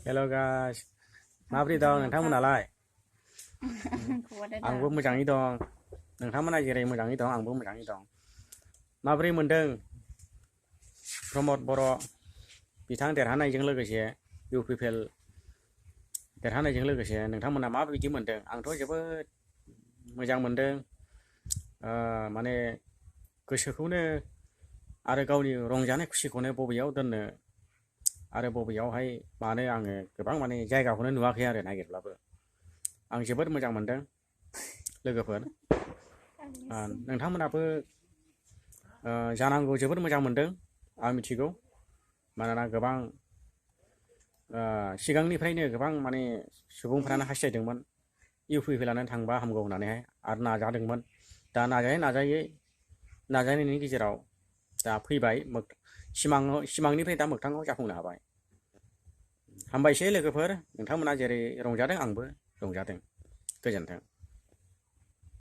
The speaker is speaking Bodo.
Hello guys, माबोरै दं नोंथांमोनालाय? आंबो मोजाङै दं। नोंथांमोना जेरै मोजाङै दं आंबो मोजाङै दं। माबोरै मोनदों प्रमद बर' बिथां देरहानायजों लोगोसे UPPL देरहानायजों लोगोसे नोंथांमोना माबायदि मोनदों? आंथ' जोबोद मोजां मोनदों। माने गोसोखौनो आरो गावनि रंजानाय खुसिखौनो बबेयाव दोननो आरो बबेयावहाय मानो आङो गोबां माने जायगाखौनो नुवाखै आरो नागिरब्लाबो आं जोबोद मोजां मोनदों लोगोफोर। नोंथांमोनाबो जानांगौ जोबोद मोजां मोनदों आं मिथिगौ। मानोना गोबां सिगांनिफ्रायनो गोबां माने सुबुंफ्रानो हास्थायदोंमोन UPPLआनो थांबा हामगौ होननानैहाय आरो नाजादोंमोन। दा नाजानायनि गेजेराव दा फैबाय सिमांनिफ्राय दा मोगथाङाव जाफुंनो हाबाय। हामबायसै लोगोफोर, नोंथांमोना जेरै रंजादों आंबो रंजादों। गोजोन्थों।